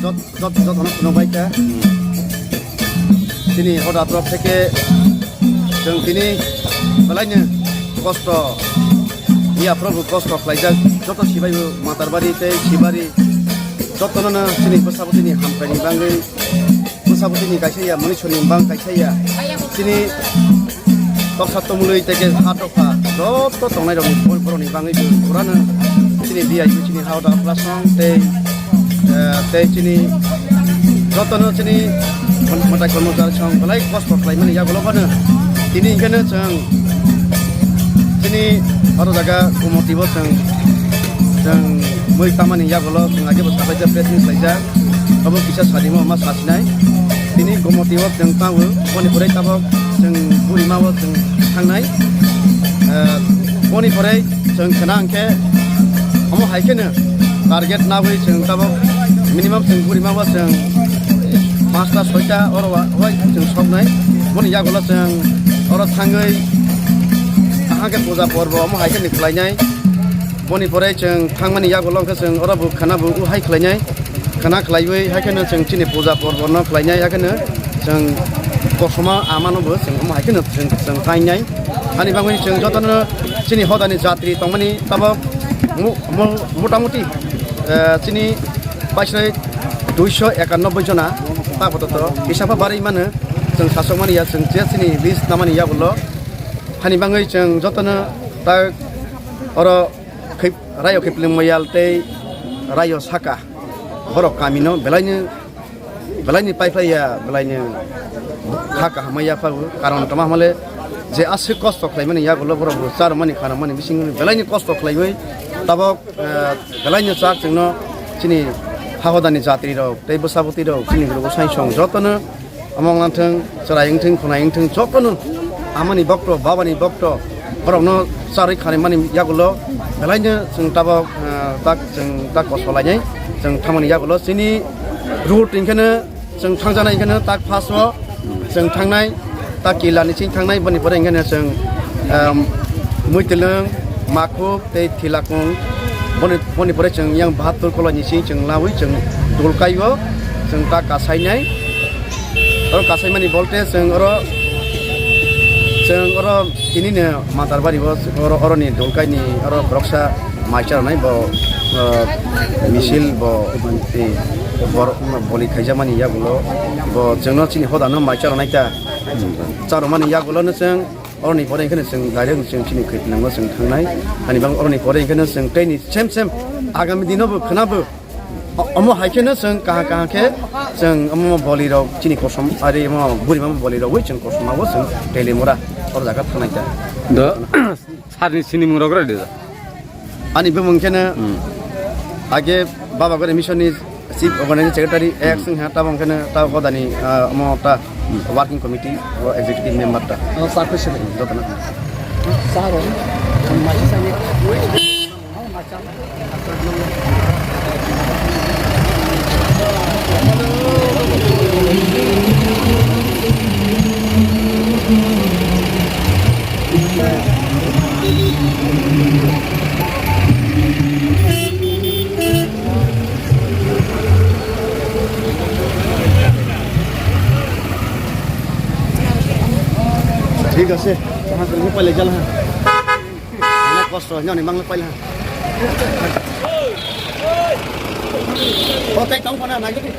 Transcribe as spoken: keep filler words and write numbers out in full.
Jot, jot, jotono khulumbai kha. Chini hoda torop theke chwng tini belaino kosto, ya Prabhu kosto khlaijak. Joto sibaibo Matarbari tei Sibari jotono chini bwsabwtwini hamkraini bagwi, bwsabwtwini kaisa ya, munisuni bang kaisa ya. Chini toksa tomului tei khe ha toksa joto tongnai rokni bor-, borokni bagwi bo purano chini V I P chini ha da plasong tei, eh, tei chini jotono chini mwtai kormo char song belai kosto khlaimani yagulo phano tini hwnkhe no chwng chini oro jaga Gumoti bo chwng, chwng mui tamani yagulo chwng age bo sabaijak press meet khlaijak. Obo kisa sadimo ma sasinai. Tini Gomoti o chwng tango, boni pore tabok chwng Burima o chwng thangnai. Eh, boni pore chwng khna hwnkhe omo hai kheno target nawi chwng tabok minimum chwng Burima o chwng pasta soita oro wa-, wai chwng soknai. Boni yagulo chwng oro thangwi ahakhe puja porbo omo hai kheno khlainai. Boni pore chwng thangmani yagulo hwnkhe chwng oro bo khana bo u hai khlainai. Khana khlaiwi, hai kheno chwng chini puja porbo no khlainai, hai kheno chwng kosom amano bo chwng omo hai kheno chwng, chwng kainai. Ani bagwi chwng jotono chini hodani jatri tongmani tabok mo-, mo-, motamuti, eh, chini paisai duiso ekanoboi jona ta poto to hisab barwi mano chwng sasokmani ya chwng je chini list namani yagulo. Hani bagwi chwng jotono ta oro Khip-, Rayo Khipling Moyal tei Rayo Saka borok kamino belaino, belaini paiphlaiya, belaino ha kaham ya phago. Karon tama hamle je aswk kosto khlaimani yagulo borok bo charwmani khanamani bisingni belaini kosto khlaiwi tabok, eh, belaino chak chwngno chini hahodani jatrirok tei bwsabwtwirok chini guru bwsai song jotono Omo wngna thung, chwrai wngthung, khwnai wngthung, jotono amani bokto, babani bokto, borokno charwi khanimani yagulo belaino chwng tabok, ah, tak chwng tak kosolainai, chwng thangmani yagulo chini route hwnkhe no chwng thangjaknai hwnkhe no tak first o chwng thangnai, tak Kila ni sing thangnai, boni pore hwnkhe no chwng, um, Muitwlwng, Makhuk tei Thilakung, boni, boni pore chwng yang bahattur koloi ni sing chwng lawi chwng Dulkai o chwng tak kasainai. Oro kasaimani bolte chwng oro, chwng oro tini no Matarbari o oro, oroni Dulkai ni oro khoroksa mai charwnai bo, o, misil bo, e, bor-, boli khaijakmani yagulo bo chwngno chini hodano mai charwnai ta. Charwmani yagulo no chwng oroni pore hwnkhe no chwng direct chwng chini khwipinango chwng thangnai. Ani bang oroni pore hwnkhe no chwng tei ni sem sem agami dino bo khwna bo O-, omo hai kheno chwng kaham kaham khe chwng omo bolirok chini kosom, ari omo burima bolirogwi chwng kosom abo chwng Telimura oro jaga thangnai ta. Do, sarni sinimung rok rw de. Ani bumung kheno Hmm. age Baba Gare Mission ni Chief Organizing Secretary, ex Hmm. wngkha, tabok kheno ta hodani, ah, omo ta Hmm. Working Committee o Executive Member ta. Oh, sir, president. Jotono. Sir, oh. Thik ase, tamo khe pailai jala ha. Onek kosto, hwnwi mangla paila. O, tei tong phano, nai jodi.